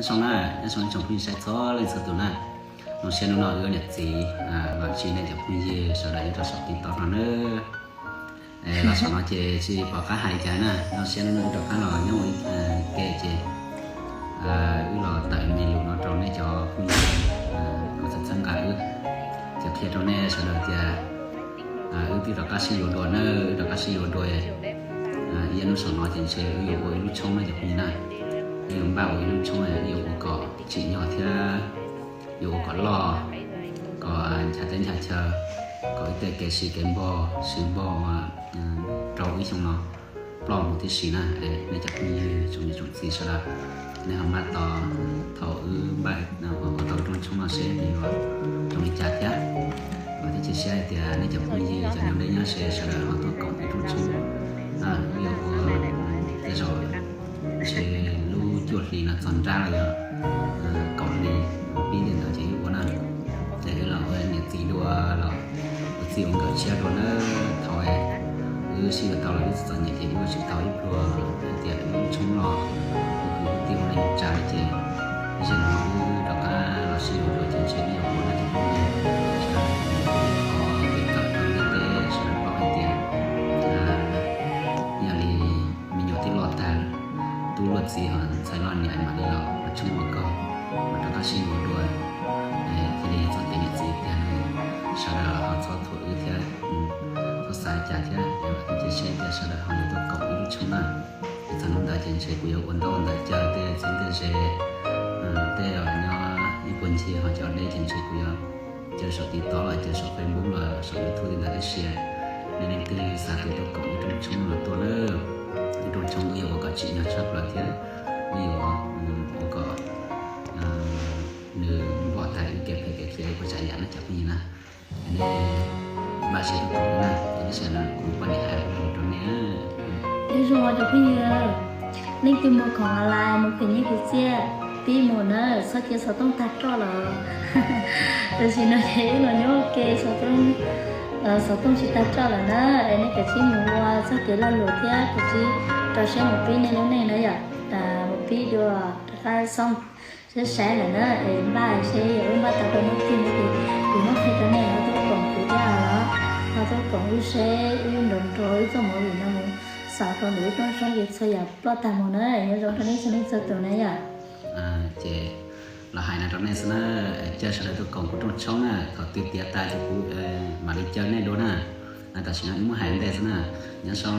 Nyob zoo na, nyob zoo ib tsoom phooj ywg saib txhua leej txhua tus na. Zoo siab hnub no wb niam txiv, los ntsib nej cov phooj ywg sawv daws nyob rau saum TikTok no nawb. Los saum no ces tsis pom qab hais li cas na, zoo siab hnub no wb rov qab los nyob ua ib ke ces wb los tawm me lus no rau nej cov phooj ywg uas txhawb nqa wb, ces qhia rau nej sawv daws tias wb twb rov qab sib yuav dua na, wb rov qab sib yuav dua. Ib yam hnub saum no ces ntshe wb yuav ua ib lub tshoob na cov phooj ywg na. Wb yuav npaj ua ib lub tshoob, wb yuav ua kom tsim nyog thiab yuav ua kom loj, kom ncha teb ncha chaw, kom ib tej kev siv kev npog siv npog rau ib xyoo no ploj mus tib si na. Nej cov phooj ywg tsoom niam tsoom txiv sawv daws, nej ho npaj tos thaum wb npaj ua tau rooj tshoob no seb nws yuav zoo li cas thiab. Vam thiab cia siab hais tias nej cov phooj ywg cov nyob deb nyob ze sawv daws ho tuaj koom wb rooj tshoob. Wb yuav ua tej zaum ntshe lub cuaj hli no txog nrab los yog kaum hli pib li ntawd ces wb ua na. Es wb los ua niam txiv dua los ua txij ua nkawm tshiab dua na. Thaum wb sib yuav tau los wb txom nyem ces wb ua tsis tau ib pluag hais tias wb tshoob los wb kwv wb tij ua neej tsa li ces zaum no wb rov qab los sib yuav dua ces ntshe wb yuav ua na cov phooj ywg. Sawv daws qhov kev kawm rau ntiaj teb sawv daws paub hais tias yog li me nyuam twb loj tag, tub luag txiv ho ntxhais loj niam mam li los ua tshoob ua kos, mam rov qab sib yuav dua. Thiaj li yog txoj kev niam txiv tiag, sawv daws ho txhob thuam wb thiab, txhob xav li cas thiab. Ces cia siab tias sawv daws ho yuav tuaj koom wb lub tshoob na. Txog hnub ntawd ces ntshe kuv yuav ua ntaub ua ntawv caw tej txheeb tej ze, tej uas nyob ib puag ncig ho cov deb ces ntshe kuv yuav caw saum TikTok los caw saum Facebook los saum YouTube li ntawd thiab sia. Nej leej twg xav tias tuaj koom wb rooj tshoob los tuaj na. Wb rooj tshoob wb yuav ua kom tsim nyog tshaj plaws thiab wb yuav ua kom nws npog tag wb kev phem kev pliav ib puas tsav yam na cov phooj ywg na. Nej npaj siab tuaj koom na, ces ib sij no kuv poj niam hais lus rau nej. Nyob zoo cov phooj ywg, leej twg muag khoom online mus khwv nyiaj khwv txiaj pib mus na, txhob cia xov tooj tag roj lawm. Tam sim no ces wb los nyob ua ke, xov tooj tsis tag roj lawm na, es nej kav tsij mus ua txoj kev lag luam thiab kav tsij rau siab mus pib nej lub neej na yom, mus pib dua rov qab xoob saib saib lawm na, es npaj seb yog wb npaj tau rau hnub twg no ces kuv muab qhia rau nej ho tuaj koom kuv thiab os, ho tuaj koom wb seb wb nrov nrov wb txoj movie no mus xaus rau ntawm wb rooj tshoob ces txhua yam ploj tag mus na, nyob zoo rau nej txhua leej txhua tus na yom. Ces los hais no rau nej xwb na, caw sawv daws tuaj koom kuv rooj tshoob na, thaum twg tiav tas ces kuv mam li caw nej dua na. Tam sim no wb muab hais ntej xwb na, nyob zoo.